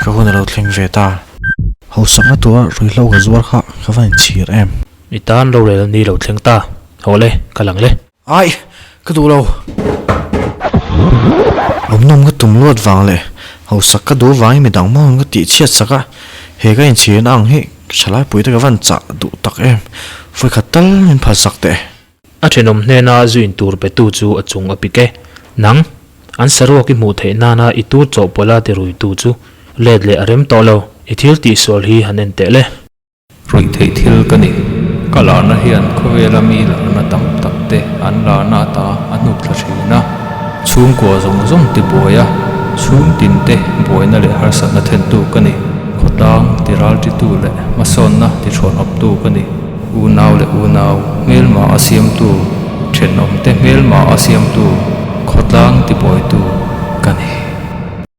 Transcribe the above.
ka hun a lo thleng ve ta. Hausakna tura ruihhlo ka zuar kha ka va inchhir em. I tan rorel ni lo thleng ta. Haw le, ka lang le. Aih, ka duh lo. Awmnawm ka tum luat vang leh hausak ka duh vangin midang hmangin ka tih chhiat sak a, he ka inchhirna ang hi thalaipui te ka van chah duh tak em. Vawikhat tal min phalsak teh. A thenawm hnena zu in tur petu chu a chung a pik e. Nang, an saruak i hmuh theih nana i tur chawhpawlh a ti ruitu chu let leh a rem tawh lo. I thil tihsual hi han en teh le. Ruih theih thil ka ni. Ka larna hian khawvela mi larna tam tak te an larna ata a hnuk thla thin a. Chhungkua zawng zawng ti buai a, chhung tin te buaina leh harsatna thentu ka ni. Khawtlang ti raltitu leh hmasawnna ti thuanawptu ka ni. Unau leh unau hmelma a siamtu, thenawmte hmelma a siamtu, khawtlang ti buaitu ka ni.